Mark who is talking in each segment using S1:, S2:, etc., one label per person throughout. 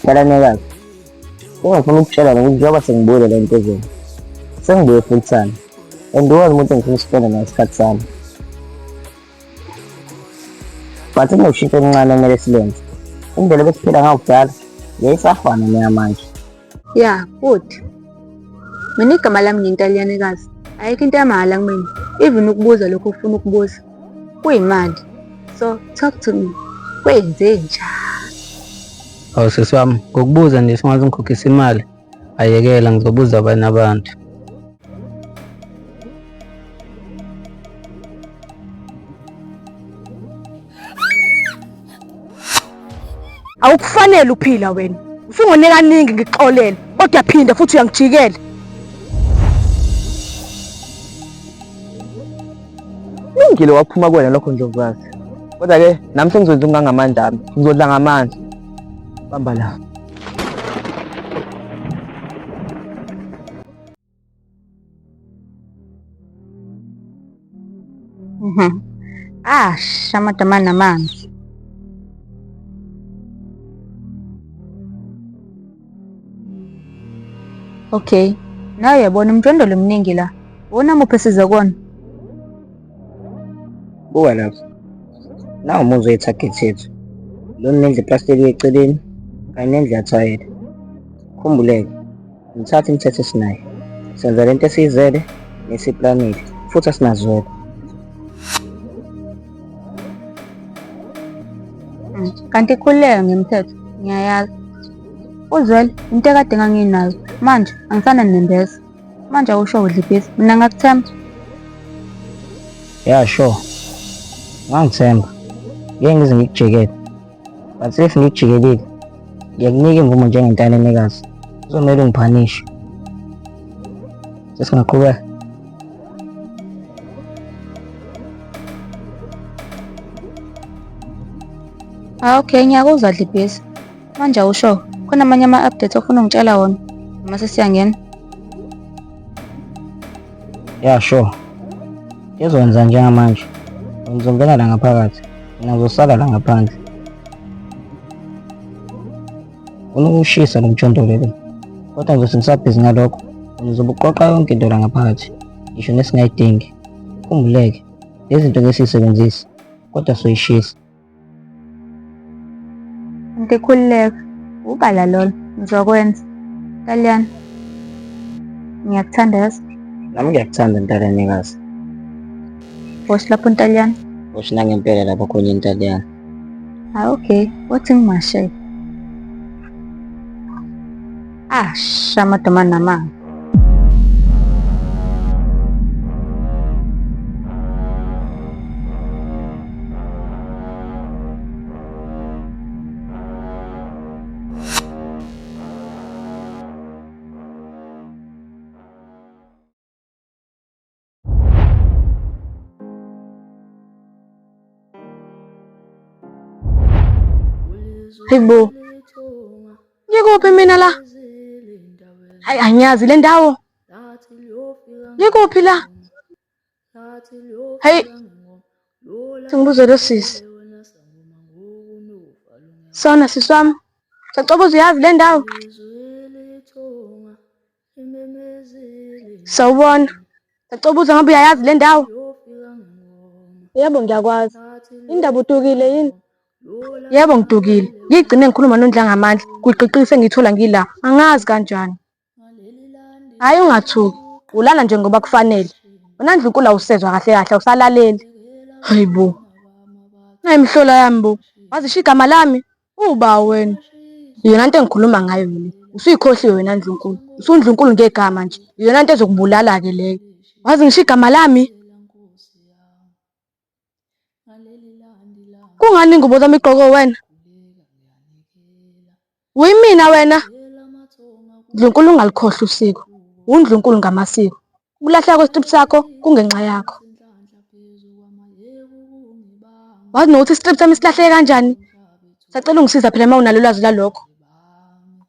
S1: Phela nekazi, ungafuna ukutshela nokuthi njengoba sengibuyele la entezweni, sengibuye full time and uwazi umuntu engifuna uspenda naye isikhathi sami. But kunoshintsho oluncane okumele silenze. Indlela ebesiphila ngayo kudala yayisafana neyamanje.
S2: Ya, futhi. Mina igama lami ngintalyanekazi. Ayikho into yamahhala kumina. Even ukubuza lokho ufuna ukubuza. Kuyimali. So, talk to me. Kwenze njani?
S3: Awu sisi wami, ngokubuza nje singaze ngikhokhise imali. Ayekela ngizobuza abanye abantu.
S4: Awukufanele uphila wena. Usungone kaningi ngikuxolele, kodwa uyaphinda futhi uyangijikela.
S1: Lungile waphuma kuwena lokho Ndlovukazi. Kodwa-ke nami sengizokwenza okungangamandla ami. Ngizodla ngamandla. Bamba la.
S2: Ah, amadama namanzi. Okay. Nawe uyabona umjondolo mningi la. Wona muphi esize kona?
S1: Buka lapha. Nawu umuzi wethagethi yethu. Lo nendlu eplastiki eceleni kanye nendlu yathayela. Khumbuleke, ngithatha imithetho esinayo. Senza lento esiyizele nesiplanile futhi asinazwelo.
S2: Kanti khululeka ngemithetho, ngiyayazi. Uzwele into ekade nganginayo, manje angisananembeza. Manje awusho udla ibhizi, mina ngakuthemba.
S1: Yeah, sure. Ngangithemba. Ngeke ngize ngikujikele. But if ngikujikelile, ngiyakunika imvumo njengentana enekazi. Kuzomele ungiphanishe. Sesingaqhubeka.
S2: Ah, okay, ngiyakuzwa Dlibhizi. Manje awusho, khona amanye ama-updates ofuna ungitshela wona noma sesiyangena?
S1: Yeah, sure. Ngizokwenza njengamanje. Ngizongena la ngaphakathi. Mina ngizosala la ngaphandle. Ufuna ukushisa lo mjondolo lo. Kodwa ngizothi ngisabhizi ngalokho, ngizobe uqoqa yonke into la ngaphakathi, ngisho nesingayidingi. Khumbuleke, lezi zinto ngeke siyisebenzise, kodwa soyishisa.
S2: Ngikhululeka, ubala lolo, ngizokwenza. Ntaliyane, ngiyakuthanda yazi.
S1: Nami ngiyakuthanda ntalyanekazi.
S2: Boshi lapho Ntaliyane.
S1: Boshi nangempela lapho khona intaliyane.
S2: Ah, okay, wathi ngimashe. Ah, amadama namanzi.
S4: Hayibo. Ngikuphi mina la? Hayi angiyazi le ndawo. Ngikuphi la? Hayi. Sengibuze lo sisi. Sona sisi wami. Sacela uyazi le ndawo? Sawubona. Sacela ubuza ngabe uyayazi le ndawo? Yebo ngiyakwazi. Indaba udukile yini? Yebo ngidukile. Ngigcine ngikhuluma noNdlangamandla kugqiqise ngithola ngila. Angazi kanjani. Hhayi ungathuki. Ulala nje ngoba kufanele. Wena Ndlunkulu awusezwa kahle kahle awusalaleli. Hayi bo. Nayi imihlola yami bo. Wazisho igama lami? Uba wena. Iyona nto engikhuluma ngayo le. Usuyikhohliwe wena Ndlunkulu. Usundlunkulu ngegama nje. Iyona nto ezokubulala-ke leyo. Wazi ngisho igama lami? Kungani ingubo zami igqoke wena? Uyimina wena? Ndlunkulu ungalikhohlwa usiko. Undlunkulu ngamasiko. Ukulahleka kwesitrip sakho kungenxa yakho. Wazi nokuthi isitrip sami silahleke kanjani? Sacela ungisiza phela uma unalo ulwazi lwalokho.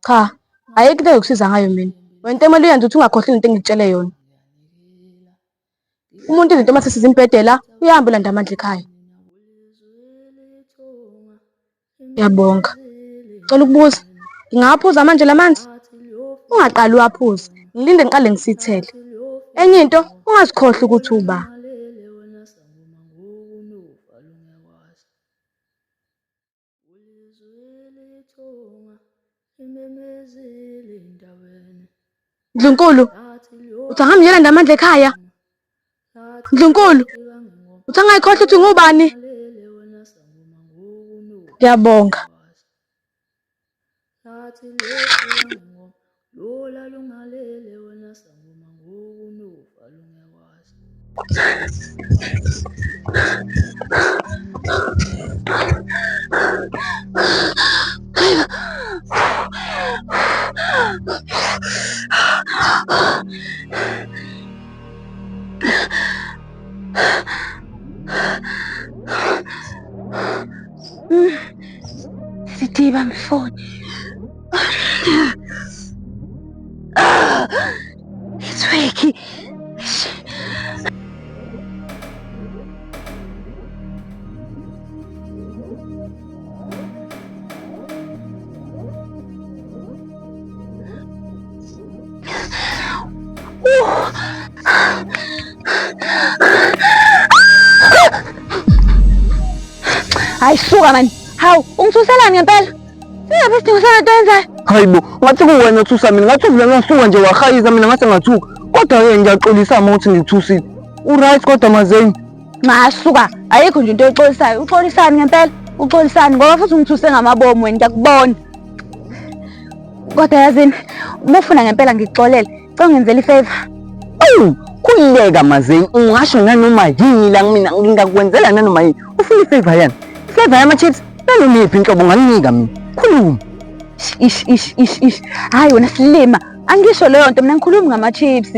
S4: Cha, ayikho into engiyokusiza ngayo mina. Wena into ekumele uyenze ukuthi ungakhohlwa into engikutshele yona. Umuntu izinto uma sesizimbhedela uyahamba ulanda amandla ekhaya. Ngiyabonga. Cela ukubuza. Ngingawaphuza manje la manzi? Ungaqali uwaphuze, ngilinde ngiqale ngisithele. Enye into, ungazikhohlwa ukuthi uba. Ndlunkulu, uthi angihambe ngiyolanda amandla ekhaya? Ndlunkulu, uthi angayikhohlwa ukuthi ngubani? Ngiyabonga. Sithiba mfoni. Ithweki.
S2: Hayi suka mani. Hawu, ungithuselani ngempela? Singaphi isidingo salento oyenzayo?
S5: Hayi bo, ngathi kuwena othusa mina, ngathi uvula ngasuka nje wahayiza mina ngase ngathuka. Kodwa-ke ngiyaxolisa uma ukuthi ngikuthusile. U-right kodwa Mazeni.
S2: Nxa suka, ayikho nje into oyixolisayo. Uxolisani ngempela? Uxolisani ngoba futhi ungithuse ngamabomu wena ngiyakubona. Kodwa yazini, uma ufuna ngempela ngikuxolele, cela ungenzele ifavor.
S5: Awu, khululeka Mazeni, ungasho nanoma yini la kumina, ngingakwenzela nanoma yini. Ufuna ifavor yani? Ifavor yama-chips? Nanoma iyiphi inhlobo unganginika mina. Khuluma.
S2: Ish ish ish ish. Hayi wena silima. Angisho leyo nto mina ngikhulumi ngama-chips.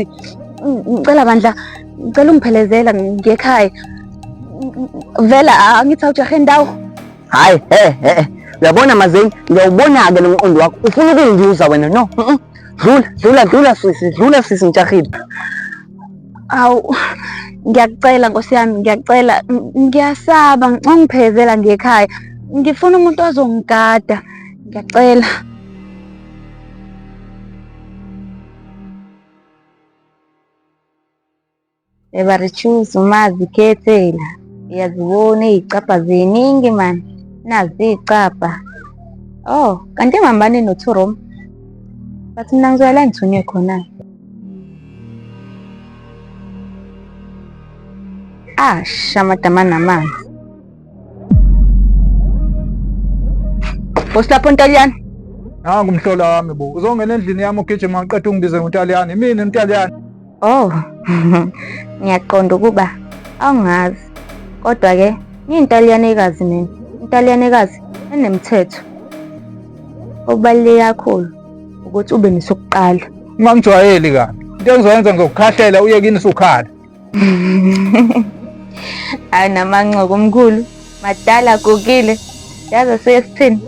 S2: Ngicela bandla, ngicela ungiphelezela ngiye ekhaya. Vela angithi awujahe indawo.
S5: Hayi, he he. Uyabona Mazeni, ngiyawubona-ke lo mqondo wakho. Ufuna ukungibuza wena? No. Dlula, dlula, dlula sisi, dlula sisi ngijahile.
S2: Awu, ngiyakucela nkosi yami, ngiyakucela. Ngiyasaba, ungiphelezela ngiye ekhaya. Ngifuna umuntu ozongigada. Ngiyacela. Ebaritshuza umazikhethela. Uyazibona iy'cabha ziningi mani. Nazi iy'cabha. Oh, kanti ngihambani no-two room. But mina ngizoya la engithunywe khona. Asha amadama anamanzi. Bosi lapho Ntaliyane.
S6: Nangu umhlola wami bo. Uzongena endlini yami ugijima uqeda ungibize ngoNtaliyane. Mina uNtaliyane.
S2: Oh, ngiyaqonda ukuba awungazi. Kodwa ke ngiyintaliyane-kazi mina. Intaliyane-kazi enemithetho. Okubaluleke kakhulu ukuthi ube nesokuqala.
S6: Ungangijwayeli kabi. Into engizoyenza ngizokukhahlela uye kini usukhala.
S2: Hayi namanxoko omkhulu. Madala gugile. Yazi siye sithini?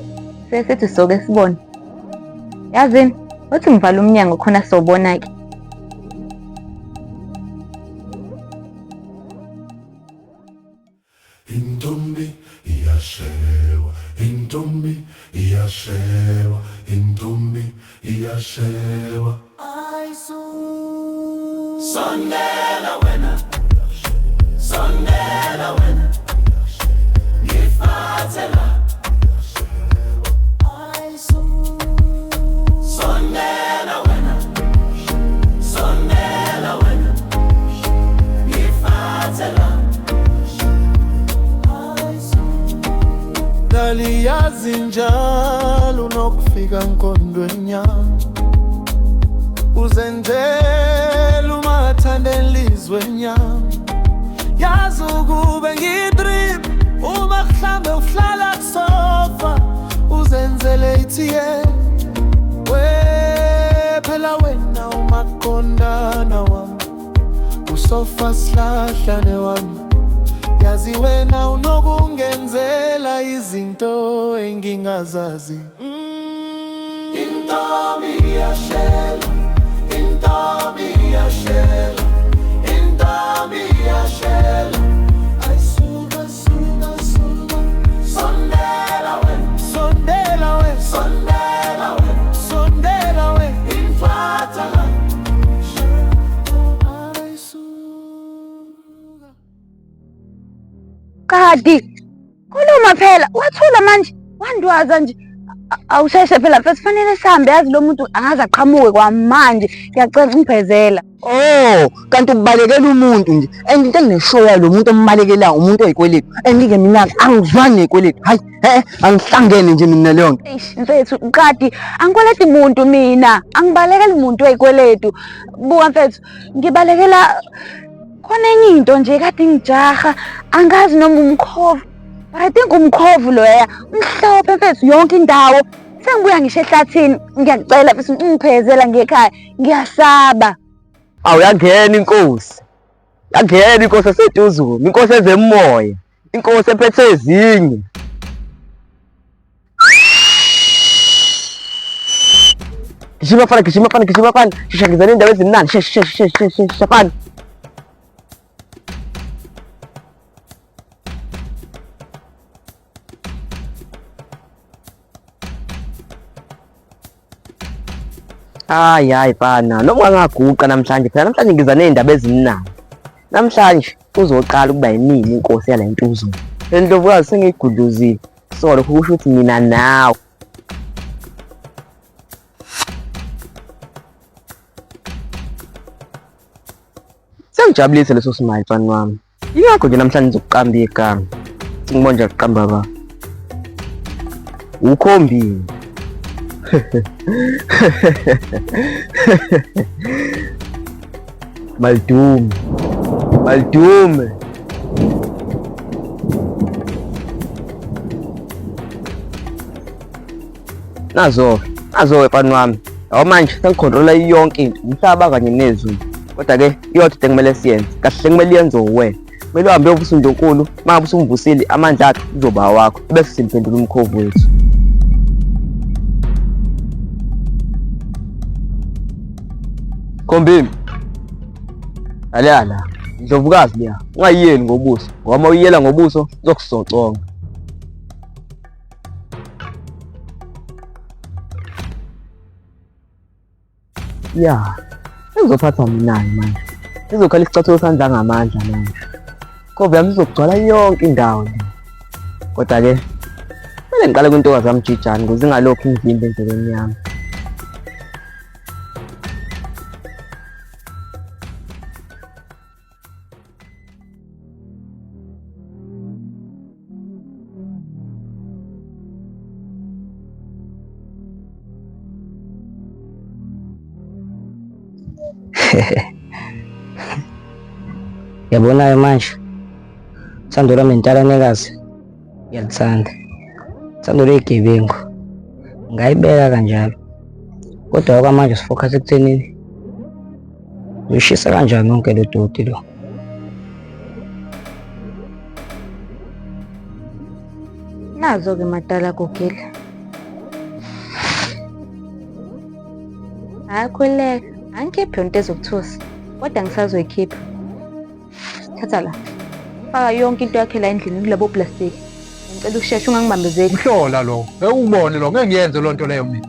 S2: Siye sithi soke sibone. Yazini, uthi ngivala umnyango khona sobona-ke.
S7: Intombi iyashewa, intombi iyashewa, intombi iyashewa. Sondela wena, sondela wena, ngifathe la. Sondela wena, sondela wena, ngifathe la.
S8: Ngaliyazi njalo nokufika nkondweni yami uzenzela umathanda enhlizweni yami yazi ukube ngidrip uma kuhlambe uhlala kusofa uzenzele ithiye we phela wena umaqondana wami usofa sihlahlane wami yazi wena unokungenzela izinto engingazazi
S7: Intombi iyashela, intombi iyashela, intombi iyashela.
S8: Ay suka suka suka
S7: Sondela wena,
S8: sondela wena
S7: sondela wena.
S2: Qadi. Khuluma phela, wathula manje, wandwaza nje. Awusheshe phela mfethu, fanele sihambe yazi lo muntu angaze aqhamuke kwamanje. Ngiyacela ungiphezela.
S5: Oh, kanti ukubalekela umuntu nje. And into engineshow yayo lo muntu ombalekelayo umuntu oyikweletu. And ke mina angizwani nekweletu. Hayi, eh angihlangene nje mina leyo nto.
S2: Eish mfethu, Qadi, angikweleti muntu mina. Angibalekeli muntu oyikweletu. Buka mfethu, ngibalekela khona enye into nje kade ngijaha, angazi noma umkhovu. But I think umkhovu loya, umhlophe mfethu yonke indawo. Sengibuya ngisho ehlathini, ngiyakucela mfethu ungiphezela ngekhaya, ngiyasaba.
S5: Awu yangena inkosi. Yangena inkosi eseduzulu, inkosi ezemoya, inkosi ephethe ezinye. Gijima fana, gijima fana, gijima fana. Shesha ngizana indaba ezimnandi. Shesha, shesha, shesha, shesha fana. Hayi hayi fana, noma ungangaguqa namhlanje phela namhlanje ngiza nezindaba ezimnandi. Namhlanje uzoqala ukuba yimina inkosi yala ntuzulu. Le ndlovukazi sengiyigudluzile. So lokho kusho ukuthi mina nawe. Sengijabulise leso simali mfana wami. Ingakho nje namhlanje ngizokuqamba igama. Singibona nje kuqamba ba. Ukhombile. Malidume. Malidume. Nazo-ke, nazo-ke mfana wami. Yabo manje sengikhontrola yonke into, umhlaba kanye nezulu. Kodwa-ke iyodwa into ekumele siyenze, kahle kumele yenziwe uwena. Kumele uhambe uyovusa uNdlunkulu, uma ngabe usumvusile amandla akhe kuzoba awakho, ebese simphendula umkhovu wethu. Khombimi. Aleya la. Indlovukazi leya. Ungayiyeli ngobuso, ngoba uma uyiyela ngobuso izokusoconga. Ya, sengizophathwa mina-ke manje. Sizokhala isicathulo sandla ngamandla manje. Kove yami izogcwala yonke indawo nje. Kodwa-ke kumele ngiqale kwintokazi yami Jijane ukuze ingalokhu ingivimba endleleni yami.
S1: Yabona-ke manje uthando lwami ntalanekazi ngiyalithanda uthando lwey'gebengu ngayibeka kanjalo kodwa okwamanje sifokhase ekuthenini Uyishisa kanjani yonke le doti lo?
S2: Nazo-ke madala gugile. Hhayi khululeka, angikhiphi yonke into ezokuthusa, kodwa ngisazoyikhipha. Thatha la. Faka yonke into yakhe la endlini kulabo plastiki. Ngicela usheshe ungangibambezeli.
S6: Umhlola lo. Ngeke ungibone lo, ngeke ngiyenze loo nto leyo mina.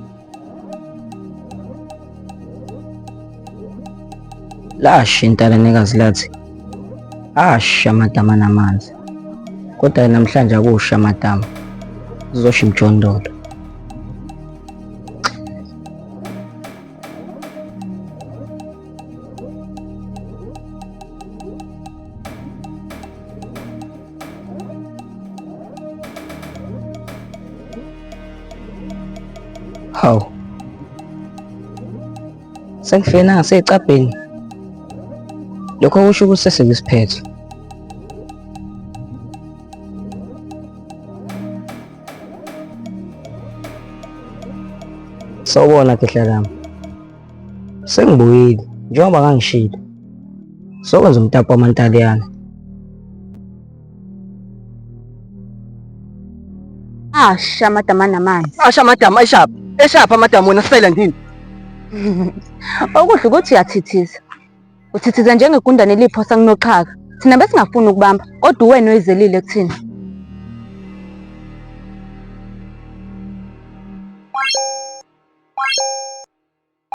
S1: Lasha intalanekazi lathi asha amadama namanzi kodwa namhlanje akusha amadama kuzosha imjondolo. Hawu. Sengifike nangasecabheni. Lokho kusho ukuthi sesikusiphetho. Sawubona khehla lami. Sengibuyile njengoba ngangishilo. Sokwenza umtapo wamantaliyane.
S2: Asha amadama anamanzi.
S5: Asha amadama eshapha. Eshapha amadama wena sifela ndini.
S2: Okuhle ukuthi uyathithiza. Uthithiza njengegundane liphosa kunoxhaka. Thina besingafuni ukubamba kodwa uwena oyizelile kuthina.